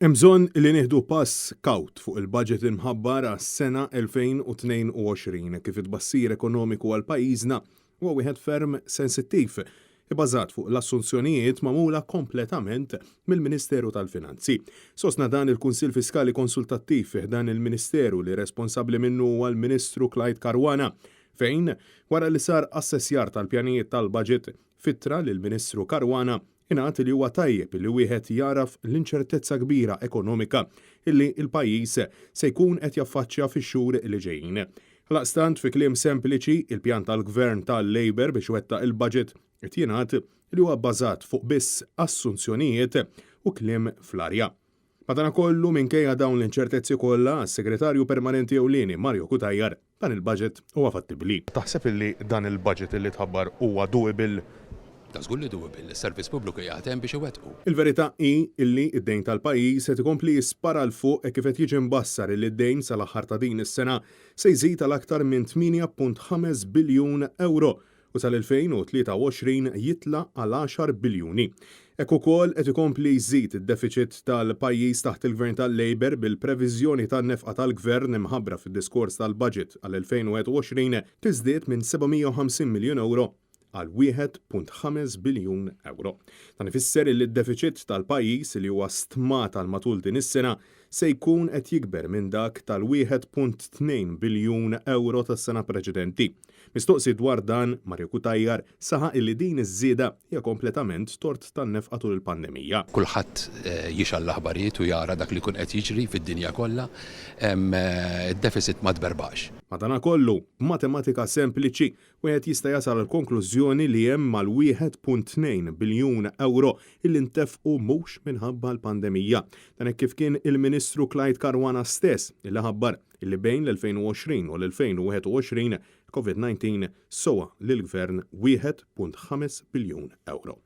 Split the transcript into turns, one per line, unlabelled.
Hemm bżonn li nieħdu pass kawt fuq il-budget imħabbar għas-sena 2022 kif it-tbassir ekonomiku għal pajjiżna huwa wieħed ferm sensittiv, ibbażat fuq l-assunzjonijiet magħmula kompletament mill-Ministeru tal-Finanzi. Sostna dan il-Kunsill Fiskali Konsultattiv fi ħdan il-Ministeru li responsabbli minnu huwa l-Ministru Clyde Caruana fejn, wara li sar assessjar tal-pjanijiet tal-budget, f'ittra lill-Ministru Caruana Ingħad li huwa tajjeb li wieħed jagħraf l-inċertezza kbira ekonomika illi l-pajjiż se jkun qed jaffaċċja fix-xhur li ġejjin. Għalaqstant, fi kliem sempliċi, il-pjan tal-Gvern tal-Labour biex iwettaq il-budget qed jingħad li huwa bbażat fuq biss assunzjonijiet u kliem fl-arja. Madanakollu, minkejja dawn l-inċertezzi kollha, għas-Segretarju Permanenti Ewlieni Mario Cutajar, Dan il-budget huwa fattibbli. Taħseb illi dan il-budget illi tħabbar huwa doable?
Da żgur li doable. Is-servizz pubbliku qiegħed hemm biex iwettqu.
Il-verità hi illi d-dejn tal-pajjiż qed ikompli jispara 'l fuq hekk kif qed jiġi mbassar illi d-dejn sal-aħħar ta' din is-sena se jżid għal aktar minn 8.5 biljun ewro u sal-2023 jitla' għal għaxar biljuni. Hekk ukoll qed ikompli jżid id-defiċit tal-pajjiż taħt il-Gvern tal-Labour bil-previżjoni tan-nefqa tal-Gvern imħabbra fid-diskors tal-Budget għall-2021 tiżdied minn 750 miljun ewro għal 1.5 biljun ewro. Dan ifisser illi d-defiċit tal-pajjiż li huwa stmat għal matul din is-sena se jkun qed jikber minn dak tal-1.2 biljun ewro tas-sena preċedenti. Mistoqsi dwar dan, Mario Cutajar saħaq illi din iż-żieda hija kompletament tort tan-nefqa tul il-pandemija.
Kulħadd jixgħal l-aħbarijiet u jara dak li jkun qed jiġri fid-dinja kollha. Id-deficit ma tberbaqx.
Madanakollu, b'matematika sempliċi, wieħed jista' jasal għall-konklużjoni li hemm mal-1.2 biljun ewro illi ntefqu mhux minħabba l-pandemija. Dan hekk kif kien il-Ministru Clyde Caruana stess illi ħabbar illi bejn l-2020 u l-2021 il-Covid 19 sewa lill-Gvern 1.5 biljun ewro.